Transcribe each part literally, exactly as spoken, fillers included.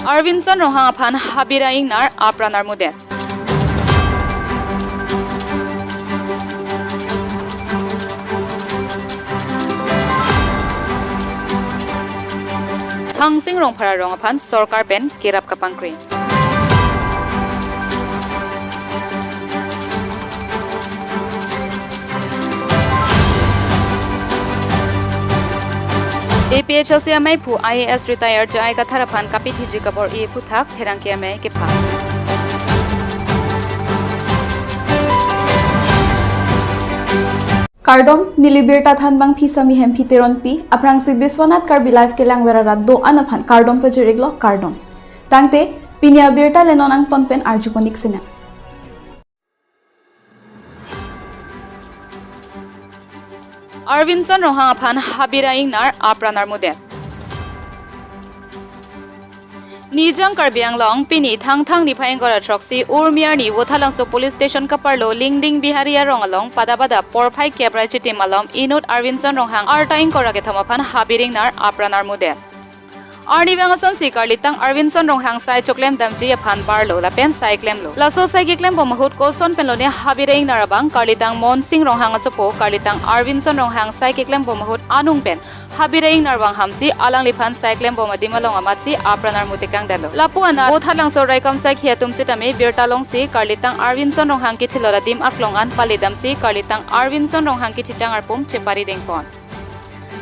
Arvinson Ronghang aphan Habirang Ingnar apran armudet. Thangsing Rongphar arong aphan sorkar pen kerap kapangkring. A P H L C amaiphu I A S retired J I Kathar aphan kapithiji kabor-i aphuthak pherangke amei kepha. Kardom, neli birta thanbang Phisami Hemphi Teronpi, aphrangsi Biswanath Karbi Live kelangver arat do-an aphan kardom pajir-iklo, kardom. Tangte, pini abirta le non angton pen arjupon-ik sinang. Arvinson Ronghang aphan Habirang Ingnar apran armudet. Nijang Karbi Anglong, pini Thangthang niphai ingkoi ra throksi Urmi arni Vothatlangso Police Station kaparlo Lingding Bihari arong along pada pada porphai kep ra chitim malom inut Arvinson Ronghang arta ingkoi ra kethom aphan Habirang Ingnar apran armudet. Arnivang asonsi karlitang Arvinson Ronghang sai choklem damji aphan barlo lapen sai klemlo. Laso sai keklembom ahut koson pen lone Habirang Ingnar abang karlitang Monsing Ronghang asopo karlitang Arvinson Ronghang sai keklembom ahut anung pen Habirang Ingnar abang hamsi alangliphan sai klembom adim along amatsi apran armudet kangdalo. Lapu anat Vothatlangso raikom saikhi atum sitame birta longsi karlitang Arvinson Ronghang kithilot adim aklong an pale damsi karlitang Arvinson Ronghang kithitang arpum chepari dengpon.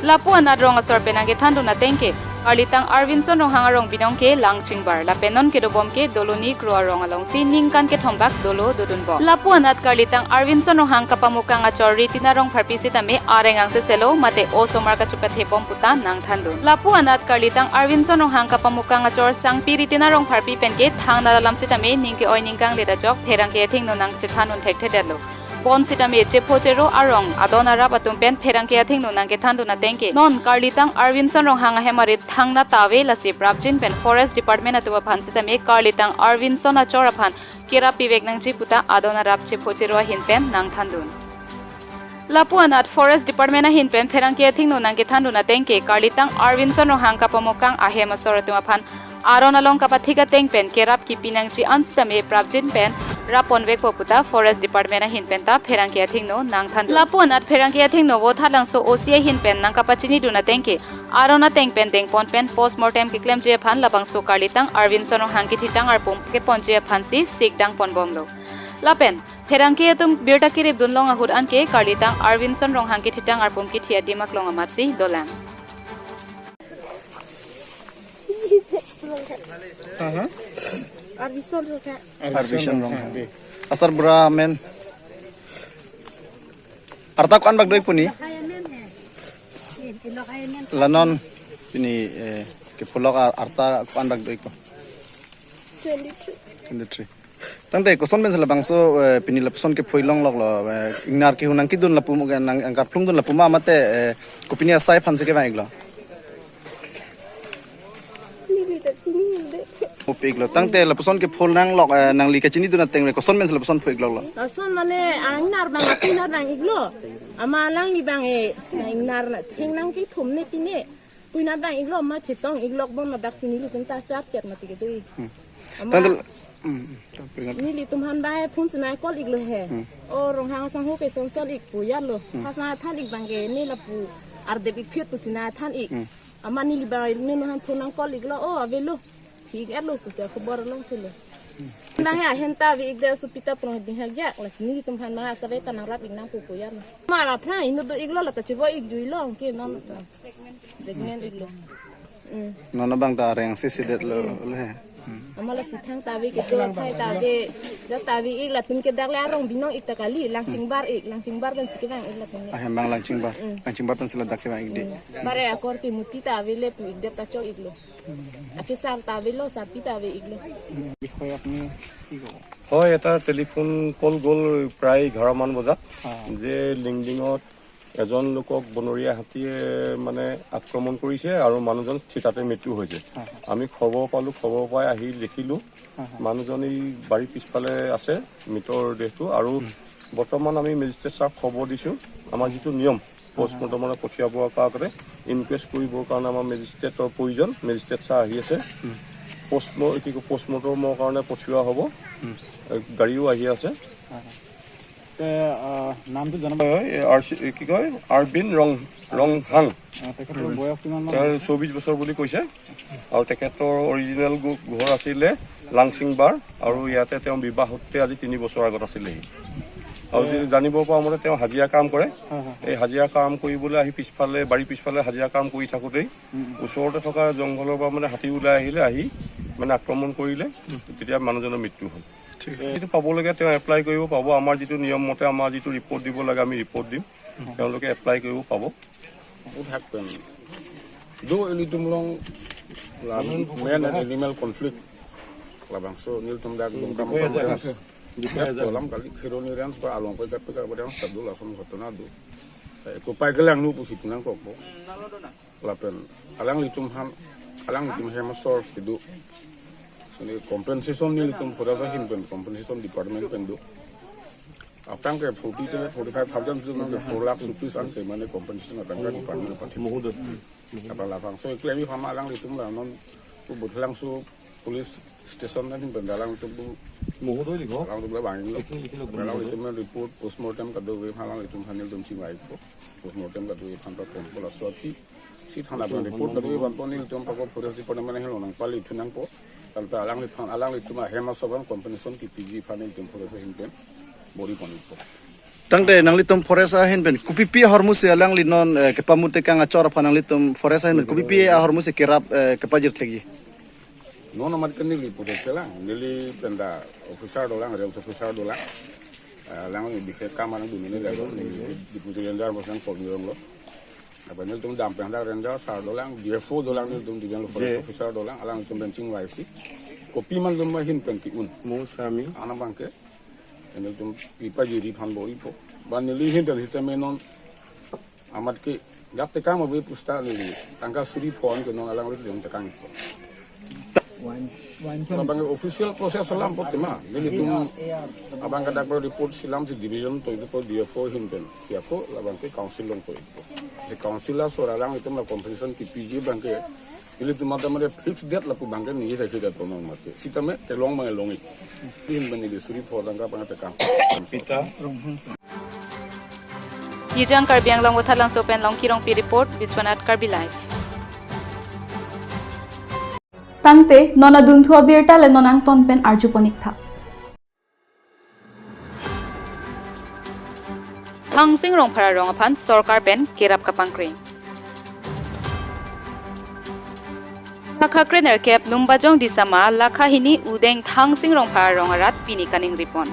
Lapu anat rong asor pen nangkethandun ateng ke, karlitang Arvinson Ronghang arong binong ke Langchingbar, lapen non kedobom ke Doloni Kro arong alongsi ningkan kethombak dolo dodunbom. Lapu anat karlitang Arvinson Ronghang kapamukang achor Ritina Rongpharpi sitame areng angse selo mate osomar kachepathebom puta nangthandun. Lapu anat karlitang Arvinson Ronghang kapamukang achor Sangpi Ritina Rongpharpi pen ke thangnat alam sitame ning ke-oi ningkanglet ajok pherangke athengno nangchethandun thekthedetlo. Bonsitame chepho chero arong adon arap atum pen pherangke athengno nangkethandun ateng ke, non karlitang Arvinson Ronghang ahem arit thangnat ta ave, lasi prapjin pen Forest Department atum aphan sitame karlitang Arvinson achor aphan kerap pivek nangji puta adon arap chepho chero ahin pen nangthandun. Lapu anat Forest Department ahin pen pherangke athengno nangkethandun ateng ke karlitang Arvinson Ronghang kapamukang ahem asor atum aphan aron along kapathik ateng pen kerap kipi nangji an sitame prapjin pen rap ponvekpo puta Forest Department ahin pen ta pherangke athengno nangthandun. Lapu anat pherangke athengno Vothatlangso O C ahin pen nangkapachinidun ateng ke aron ateng pen dengpon pen postmortem keklemji aphan labangso karlitang Arvinson Ronghang kithitang arpum keponji aphansi sik dangponbomlo. Lapen pherangke atum birta keripdun long ahut anke karlitang Arvinson Ronghang kithitang arpum kithi adim aklong amatsi dolang. Aha. Arvinson Ronghang. Arvinson Ronghang. Asar bura amen. Arta ko-an bak do-ik pu ni? La non pini, eh, kepulok ar-, arta ko-an bak do-ik pu? Twenty-three. Twenty-three. Tangte koson pensi labangso, eh, pini lapuson kepho-ik longloklo, eh, ingnar kehun nangkedun lapu mo nang angkarplungdun lapu ma mate, eh, kopine asai aphansi kevang-iklo? Mo pi-iklo. Tangte lapuson kepho nanglok, eh, nangli kachinidun ateng le koson pensi lapuson pho-ikloklo? Lason mane ingnar abang athengno vang-iklo. Amat alangli abang, eh, ingnar atheng nangkethom ne pine. Puina vang-iklo ma chetong-iklok bon ladak si nelitum ta charchet mati kedo-i. Hmm. Amat tangte, hmm, hmm, tangte nelitum aphan ba phone chinai call-iklo he. Hmm. O Ronghang asangho ke son sol-ik pu yalo. Hmm. Thasna than-ik abang ke ne lapu ardep-ik phit pu chinai than-ik. Hmm. Amat neli abang nunu aphan phone nang call-iklo, o avelo. Thik-etlo pusi akhobor along chelo. Nang he ahem ta ave-ik de, so pita prong ding ha jak, lasi nelitum aphan ma asave ta nangrap-ik nang pu pu yalo. Mara phrang inut do-iklo lata chebo-ik juilo ke non. Pregnant-iklo. Hmm. Non abang ta areng sisi detlo le. Hmm. Amat lasi thang ta ave kedo, thai ta ave, dak ta ave-ik latum ke dak le arong binong-ik ta kali, Langchingbar-ik, Langchingbar pensi kevang-ik latum. Ahem abang Langchingbar. Hmm. Langchingbar pensi ladak kevang-ik de. Hmm. Bare akorte muti ta ave le pu-ik det ta chol-iklo. Akesar ta avelo, sarpi ta ave-iklo। বিষয়ে আপুনি কি ক'ব? হয়, এটা telephone call গ'ল প্ৰায় এঘাৰ মান বজাত, অ। যে লিংডিঙত এজন লোকক বনৰীয়া হাতীয়ে মানে আক্ৰমণ কৰিছে আৰু মানুহজন থিতাতে মৃত্যু হৈছে। হয়, হয়। আমি খবৰ পালোঁ, খবৰ পাই আহি দেখিলোঁ, হয়, হয়। মানুহজন এই বাৰীৰ পিছফালে আছে, মৃতৰ দেহটো। আৰু হুম। বৰ্তমান আমি মেজিষ্ট্ৰেট ছাৰক খবৰ দিছোঁ, আমাৰ যিটো নিয়ম, হয়, হয়। পষ্টমৰ্টমলৈ পঠিয়াবৰ কাৰণে, ইনকুৱেষ্ট কৰিবৰ কাৰণে আমাৰ মেজিষ্ট্ৰেটৰ প্ৰয়োজন, মেজিষ্ট্ৰেট ছাৰ আহি আছে। হুম। পোষ্ট ম- কি কয়, পোষ্টমৰ্টমৰ কাৰণে পঠিওৱা হ'ব। এ, গাড়ীও আহি আছে। হয়, হয়। তে, আহ, নামটো জনাব। হয়, হয়, এই আৰ চি, কি কয়, আৰবিন ৰং ৰংহাং। আহ, তেখেতৰ বয়স কিমান মান? তেওঁ চৌবিশ বছৰ বুলি কৈছে। আৰু তেখেতৰ অৰিজিনেল ঘ- ঘৰ আছিলে লাংচিং বাৰ, আৰু ইয়াতে তেওঁ বিবাহ সূত্ৰে আজি তিনি বছৰ আগত আছিলেহি। আৰু যি জানিব পৰা মতে তেওঁ হাজিৰা কাম কৰে। হয়, হয়। এই হাজিৰা কাম কৰিবলৈ আহি পিছফালে, বাৰীৰ পিছফালে হাজিৰা কাম কৰি থাকোঁতেই ওচৰতে থকা জংঘলৰ পৰা মানে হাতী ওলাই আহিলে, আহি মানে আক্ৰমণ কৰিলে, তেতিয়া মানুহজনৰ মৃত্যু হ'ল। ঠিক আছে। যিটো পাবলগীয়া তেওঁ এপ্লাই কৰিব পাব। আমাৰ যিটো নিয়ম মতে আমাৰ যিটো ৰিপৰ্ট দিব লাগে আমি ৰিপৰ্ট দিম, তেওঁলোকে এপ্লাই কৰিব পাব। What happened? Do ilitum along la man and animal conflict. Labangso nelitum dak Dongkamukam, dipet dolam kali Kheroni Range ba along pai dak pai dak ba dang sadu lason ghotona do. Eh, kopai kelang nu pusi punang kokpo. Lapen alanglitum aphan, alanglitum hem asor kedo. Ini compensation nelitum pura ahin pen compensation department pen do. Aphrang ke forty to forty-five thousand to ke four lakh rupees an ke mane compensation atangka department aphan. Mohodoy. Aphrang lapang. So, ikle mi pama alanglitum la non tu Buthelangso police station na din benda alanglitum tu Mohodoy likho. Alanglitum la bangin lo. Likho, likho, likho. Alanglitum report postmortem kadokave aphan alanglitum aphan nelitum chingvai ko. Postmortem kadokave aphan ta kon ko la so si, si thana aphan report kadokave aphan pon nelitum pako forest department helo nangpali thu nangpo. Tangte alangliphan, alanglitum ahem asor aphan compensation kipiji aphan nelitum forest ahin pen bor-i pon ikpo. Tangte nanglitum forest ahin pen kopipi ahormu si alangli non, eh, kepamut tekang achor aphan nanglitum forest ahin pen kopipi ahormu si kerap, eh, kepajir thekji? Non amat ke neli pute selang, neli penta officer dolang, range officer dolang. Eh, alang neli bikse kam alang dun neli lagi, neli deputy ranger mosang kol nirong lo. Apa nelitum dam pen dak ranger sar dolang, D F O dolang, nelitum division forest officer dolang, alanglitum pen chingvai si. Kopi man dum ahin pen ki-un. Mo sami. Ana abang ke. Nelitum pipajiri aphan bor-i po. Ba neli ahin pen sitame non amat ke dak tekang ave pusta neli tangka suri phone ke non alanglitum tekang po. Wan, wan son. Labang official process alam po tema. Nelitum abang ke dak report si lam si division to itu po D F O ahin pen. Si ako labang ke council along po itu. Si council asor alanglitum la compensation kipiji abang ke. Nelitum mata mata fix date lapu abang ke neli thek thek to non mati. Sitame kelong abang longji. Ahin pen neli suri phone tangka abang tekang. Pita. Yejang Karbi Anglong Vothatlangso pen Longki Rongpi report, Biswanath Karbi Live. Tangte, non adunthu abirta le non angton pen arju pon ik tha. Thangsing Rongphar arong aphan sorkar pen kerap kapangkring. Lakha krenerkep Lumbajong Disama lakha hini Udeng Thangsing Rongphar arong arat pini kaningri pon.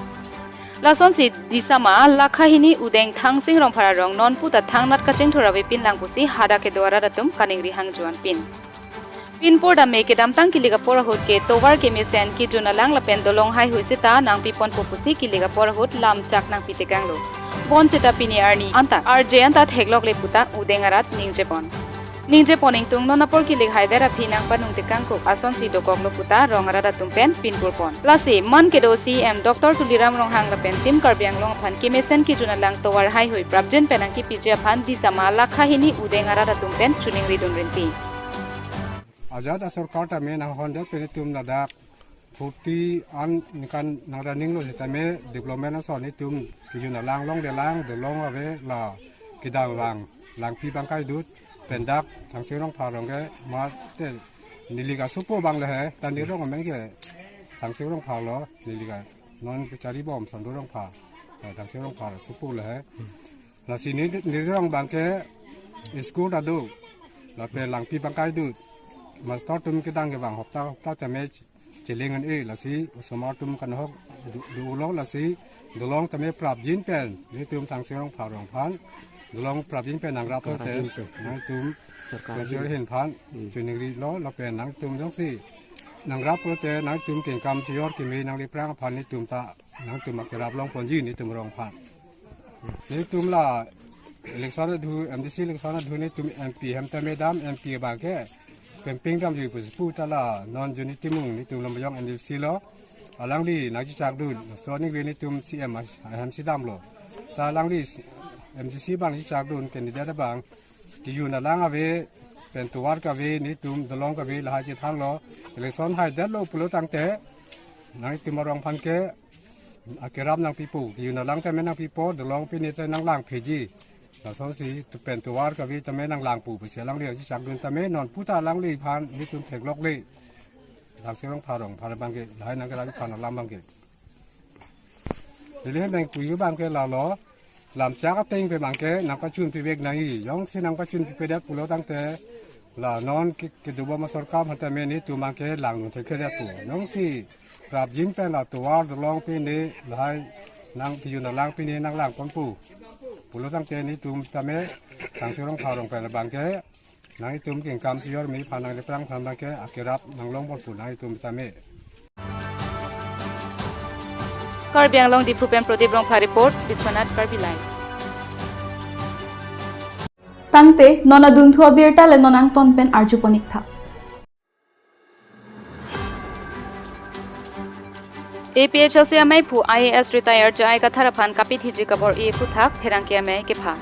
Lasonsi Disama lakha hini Udeng Thangsing Rongphar arong nonpu ta thangnat kachingthur ave pinlang pusi hadak kedo arat atum kaningri hangjuan pin. Pinpur dam me kedamtang kilik apor ahut ke tovar kemesen kejun alang lapen dolong haihui seta nangpi ponpo pusi kilik apor ahut lamchak nangpi tekanglo. Bonseta pini arni anta, arje anta theklokle puta Udeng arat ningje pon. Ningje pon ingtung non apor kilik haiver aphi nangpanung tekangkuk asonsi dokoklo puta rong arat atum pen pinpur pon. Lasi man kedo C E M Doctor Tuliram Ronghang lapen Team Karbi Anglong aphan kemesen kejun alang tovar haihui prapjin pen nangkipiji aphan Disama lakha hini Udeng arat atum pen choningri dun rinti. Ajat asorkar tame nanghondet pen itum ladak forty an ningkan nangraninglo sitame development ason itum kejun alang longlelang, dolong ave la kedam vang, langpi abang kaidut, pen dak Thangsing Rongphar arong ke mate neli kasopo abang le he, ta neli rong ameng ke Thangsing Rongphar lo, neli ka non kechari bom Sondu Rongphar, eh, Thangsing Rongphar sopo le he. Lasi ne, neli rong abang ke school ta do, lapen langpi abang kaidut, master atum kedang kevang hopta hopta tame cheling an e, lasi osomar atum kanhok do, dolo, lasi dolong tame prapjin pen nelitum Thangsing Rongphar arong aphan dolong prapjin pen nangrap lote nangtum sorkar ahin aphan choningrilo, lapen nangtum jongsi nangrap lote nangtum kengkam chijor keme nangle prang aphan nelitum ta nangtum akerap long ponji nelitum rong aphan. Nelitum la election adhu, M D C election adhu nelitum M P hem tame dam, M P abang ke pemping damji pusi pu ta la non Juni Timung nelitum Lumbajong M D C lo. Alangli nangchechak dun, so ningve nelitum C M as-, ahem si damlo. Ta alangli M D C abang chechak dun candidate abang kejun alang ave, pen tovar kave, netum dolong kave lahai chethanlo. Election haidetlo pulo tangte nangitum arong aphan ke akerap nangpipo, kejun alang tame nangpipo, dolong pine te nanglang pheji. Lasonsi tu pen tovar kave tame nanglangpo pusi alangli chechakdun tame non puta alangliphan netum theklokle. Thangserong Pharong aphan abangke, lahai nangkerap aphan alam abangke. Neli nangpuji abangke lalo, lamchak ateng pen abangke nangpachun pivek nangji. Jongsi nangpachun pipedet pulo tangte, la non ke, kedobom asorkar aphan tame netum abangke langdun thekthedetpo. Jongsi prapjin pen la tovar dolong pine lahai nang kejun alang pine nanglangponpo pulo tangte netum tame Thangserong Pharong pen abangke nangitum kengkam chijor mephan nangleprang aphan abangke akerap nanglongponpo nangitum tame. Karbi Anglong Diphu pen Prodip Rongphar report, Biswanath Karbi Live. Tangte, non adunthu abirta le non angton pen arjupon-ik tha. A P H L C amaiphu I A S retired J I Kathar aphan kapithiji kabor-i aphuthak pherangke amei kepha.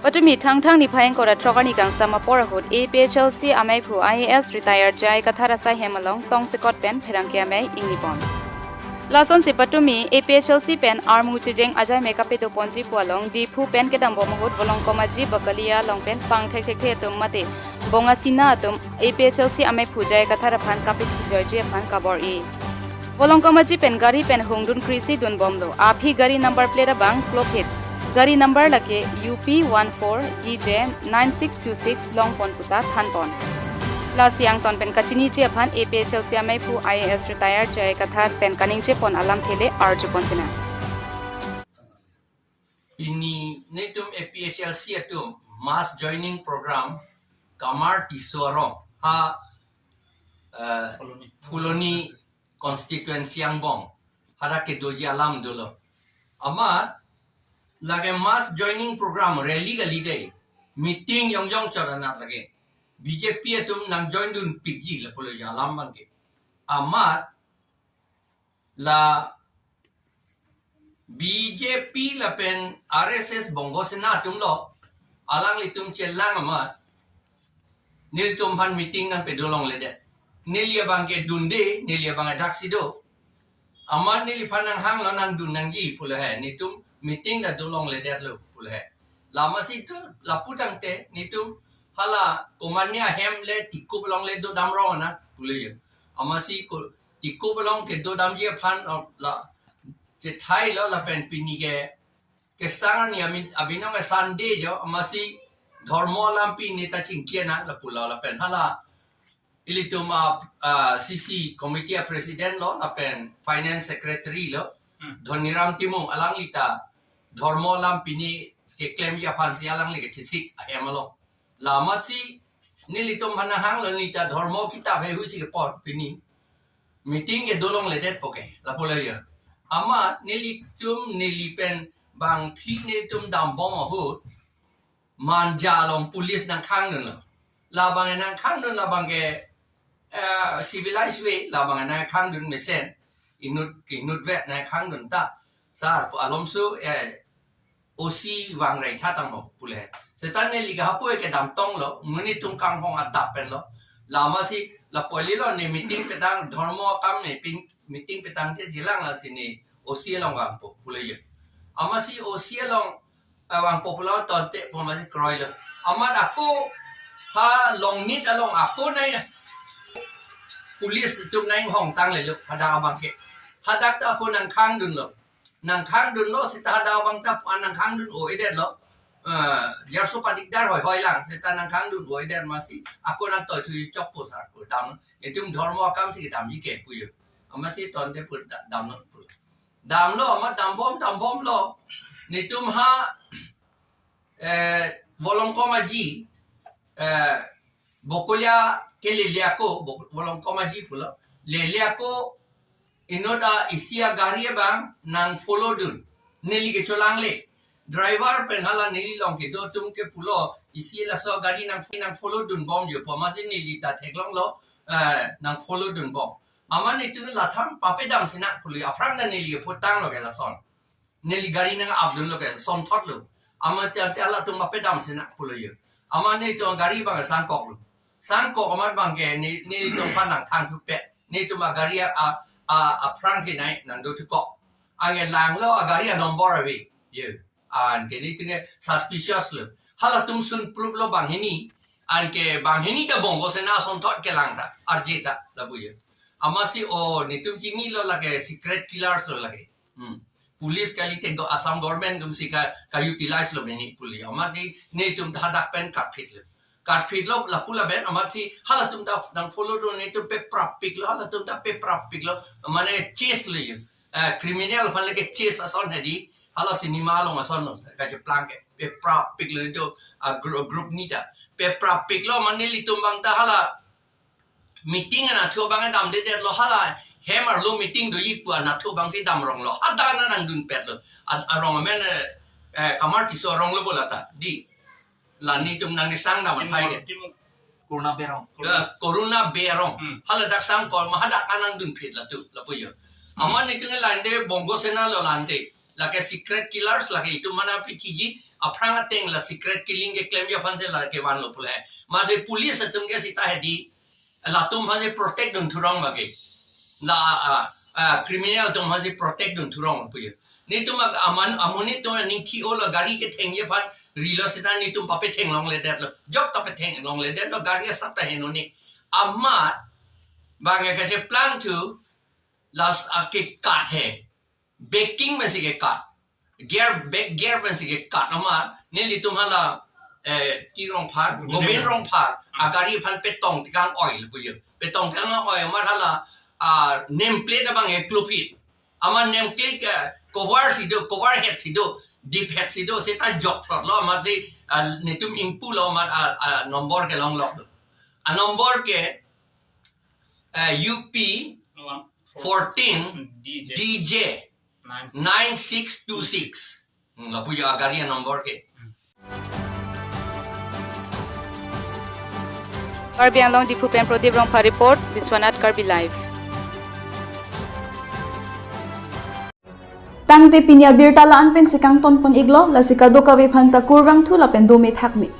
Patumi Thangthang niphai ingkoi ra throk arni kangsam apor ahut A P H L C amaiphu I A S retired J I Kathar asaihem along tongsekot pen pherangke amei ingnipon. Lasonsi patumi A P H L C pen armu chejeng ajai me kapedoponji pu along Diphu pen kedambom ahut Volongkom Aji, Bakalia along pen pangthekthekthe atum mate Bongasina atum A P H L C amaiphu J I Kathar aphan kapithijoi-ji aphan kabor-i. Volongkom Aji pen gari pen hungdun krisi dunbomlo. Aphi gari number plate abang klophit. Gari number lake U P one four D J nine six two six longpon puta thanpon. Lasi angton pen kachiniji aphan A P H L C amaiphu I A S retired J I Kathar pen kaningjepon alamthe le arjupon sinang. Pini netum A P H L C atum mass joining program Kamar Tisso arong ha, eh, Phuloni. Phuloni constituency angbong hadak kedoji alam dolo. Amat lake mass joining program rally kali dei, meeting jongjong chot anat lake B J P atum nangjoindunpikji lapulo alam abangke. Amat la B J P lapen R S S Bongo Sena atumlo, alanglitum chelang amat nelitum aphan meeting nangpedolongledet. Neli abangke dunde, neli abang adak si do. Amat neliphan nanghanglo nangdun nangji pulo he, netum meeting ta dolongledetlo pulo he. Lasi tu lapu tangte netum hala komatne ahem le Tikup along le dodam rong anat pulo yo. Amatsi ko Tikup along kedodamji aphan, oh, la chethailo lapen pini ke kesang arni amin abinong ke Sunday jo, amatsi dhormo alam pine ta chingki nang lapulo lapen hala ilitum a, a, C C committee a president lo lapen finance secretary lo, hmm, Dhoniram Timung, alangli ta dhormo alam pine keklemji aphansi alangli kechesik ahem along. Lasi nelitum aphan nanghanglo, neli ta dhormo kitap heihui si kepon pini. Meeting kedolongledetpo ke, lapulo yo. Amat nelitum neli pen bangphli netum dambom ahut Manja along police nangkhangdunlo. Labang nangkhangdun labang ke, eh, civilized way, labang nangkhangdun mesen. Inut, inutvet nangkhangdun ta. Sar pu alomso, eh, O C vangrai tha tangho pulo he. Seta neli ke hapu ke damtonglo, monit atum kanghong adap penlo. Lasi lapu alilo ne meeting petang, dhormo akam ne pin, meeting petangte jilang lasi ne O C along vangpo pulo yo. Amatsi O C along, eh, vangpo pulo tonte pu amatsi kroilo. Amat ako ha Longnit along ako nai police atum nai hongtanglelo hadak abangke. Hadak ta ako nangkhangdunlo. Nangkhangdunlo seta hadak abang ta pu nangkhangdun-o-edetlo. Eh, jarso padikdar hoihoi lang seta nangkhangdun-o-edet amatsi ako nangtoithu chokpo sar ako dam. Itum dhormo akam si kedamji ke pu yo. Amatsi tonte pu da-, damlo pu. Damlo amat dambom dambomlo. Netum ha, eh, Volongkom Aji, eh, Bokolia ke lele ako, Bo-, Volongkom Aji pulo. Lele ako inut a isi agari abang nangfollowdun. Neli ke cholangle. Driver pen hala neli along kedo atum ke pulo, isi laso gari nang, nangfollowdunbom jo pu amatsi neli ta theklonglo, eh, nangfollowdunbom. Amat netum lathang papedam sinang pulo, aphrang ta neli ke phutanglo ke lason. Neli gari nang-apdunlo ke, sonthotlo. Amat yang si halatum apa dam si nangpulo yo. Amat netum gari abang sangkok lo. Sangkok amat abang ke ne, netum aphan nangthang thupe. Netum agari a, a, aphrang si nai nangdo thukok. Anke langlo agari a number ave. Yo. Anke netum ke suspicious lo. Halatum sun proof lo banghini. Anke banghini ta Bongo Sena asonthot kelang ta. Arje ta lapu yo. Amatsi o netum chinilo lake secret killers lo lake. Hmm. Police kali te go Assam government atum si ka, ka utilize lo meni police. Amat si netum hadak pen katphit lo. Katphit lo lapu lapen amat si halatum ta nangfollow lo netum peprapik lo, halatum ta peprapik lo. Mane chase lo yo. Eh, criminal aphan lake chase ason hedi. Hala cinema along ason lo. Kacheplang ke. Peprapik lo netum a group, group ni ta. Peprapik lo mane nelitum abang ta hala meeting anatthu abang damdedetlo hala hem arlo meeting doji pu anatthu abang si damronglo. Hadak nangdunpetlo. Ad-, arong amen, eh, eh, Kamar Tisso arong lo bola ta. Di. La netum nangkesang dam athai ke. Timung, Timung. Corona Bey arong. Eh, Corona Bey arong. Hmm. Hala dak sangkok ma hadak nangdunphit latu, lapu yo. Amat netum ke lande Bongo Sena lo lande. Lake secret killers lake itum mana pithiji aphrang ateng la secret killing keklemji aphan si lake vanlo pule. Mate police atum ke sita hedi latum aphan si protect dun thurong bagi. La, ah, ah, criminal atum aphan si protect dun thurong pu yo. Netum ag-, aman, amonit atum aning thi-o lo gari kethengji aphan rilo sita netum papetheng longledetlo. Jok ta petheng longledetlo gari asap ta heno ni. Amat abang ke kacheplang thu last a kekat he. Baking pensi kekat. Gear, back gear pensi kekat amat. Nelitum hala, eh, T. Rongphar, Govind Rongphar. Rongphar. Agari aphan petong tekang oi lapu yo. Petong tekang oi amat hala, ah, name plate abang ke klopit. Amat name plate ke cover si do, cover head si do, dip head si do, sita jok shot lo amat si, ah, netum ingpu lo amat, ah, ah, number kelong lok do. A number ke, eh, U P fourteen D J nine six two six. Hmm, lapu yo agari a number ke. Karbi Anglong Diphu pen Prodip Rongphar report, Biswanath Karbi Live. Tangte pini abirta la-an pensi kangtonpon iklo, lasi kadokave aphanta kurvangthu lapen dome thakme.